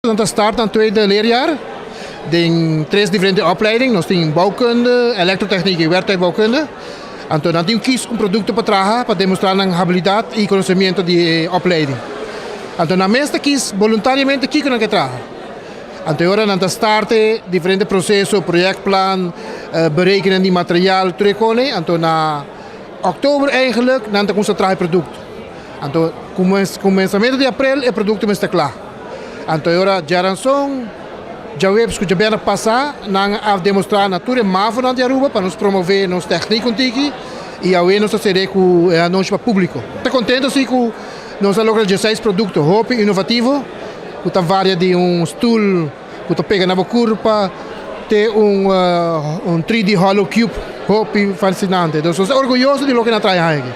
Nan ta start nan tweede leerjaar den tres diferente opleiding. Nos tin bouwkunde, elektrotechniek y werktuigbouwkunde. Anto nan tin kies un producto pa traha pa demostra nan habilidad y conocimiento di e opleiding. Anto nan mes ta kies voluntariamente kico nan ke traha. Anto e ora nan ta start e diferente proceso, projectplan, berekenen di materiaal, tur e kone. Anto na oktober eigenlijk nan ta cuminsa traha e producto. Anto cumensamento di april e producto mester cla. Anto e ora djaranson, djaweps ku djabièrnè pasá nan a demostrá na tur e mavonan di Aruba pa nos promové nos tèknik un tiki i awe nos ta sede ku e anunshio pa públiko. Ta kontento si ku nos a logra dieseis produkto hopi inovativo ku ta varia di un stul ku ta pega na bo kurpa te un 3D hollow cube hopi fasinante. Nos ta orguyoso di loke nan a traha aki.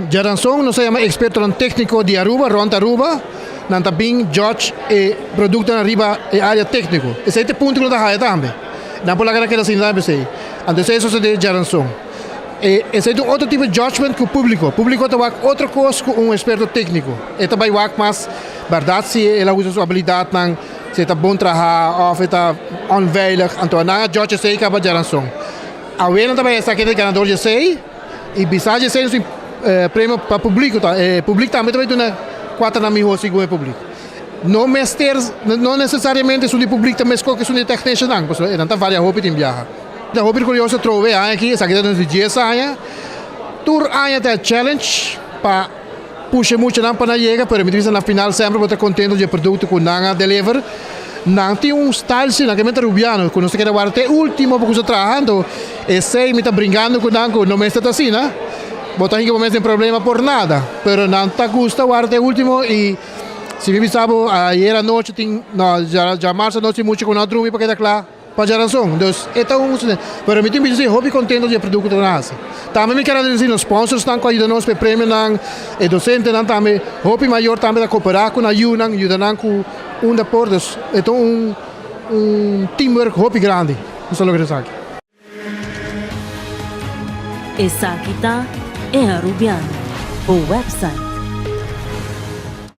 Djaranson nos a yama ekspertonan tékniko di Aruba rònt Aruba. Nan ta bin judge e productonan riba e area tecnico. Esey ta e punto cu nan ta haya tambe. Nan por laga nan keda sin tambe esey. Anto esey a sucede djaranson. E esey ta un otro tipo di judgment cu publico. Publico ta wak otro cos cu un experto tecnico. E ta bay wak mas berdad si el a usa su habilidadnan, si e ta bon traha of e ta onveilig. Anto nan a judge esey caba djaranson. Awe nan ta bay esaki ta e ganador di esey. Y bisa dje esei nos tin premio pa publico ta e public tambe ta bay duna cua ta nan miho segun e public. No mester no necesariamente esun di public ta mesco cu esun di techniciannan pasobra enan ta varia hopi tin biaha. Ta hopi curioso trobe e aña aki esaki ta nos di dies aña tur aña ta e challenge pa pusha e muchanan pa nan yega pero mi ta bisa na final semper bo ta contento di e producto cu nan a deliver. Nan tin un style si nan ke mester rubiano cu nos ta keda warda te ultimo pa cusa traha anto esey mi ta bringando cu nan cu no mester ta asina bo ta hinca bo mes den problema por nada pero nan ta gusta warda te ultimo y si mi bisa bo ayer anochi tin no djamarsa anochi mucha cu no a drumi pa keda cla. Pa djaranson. Dus e ta un pero mi tin bisa si hopi contento di e producto cu nan haci. Tambe mi kier agradeci nos sponsorsnan cu a yuda nos pa e premionan, e docentenan tambe, hopi mayor tambe ta coopera cu nan yunan, yuda nan cu unda por. Dus e ta un un teamwork hopi grandi nos ta logra esaki. Esaki ta E Arubiano, bo website.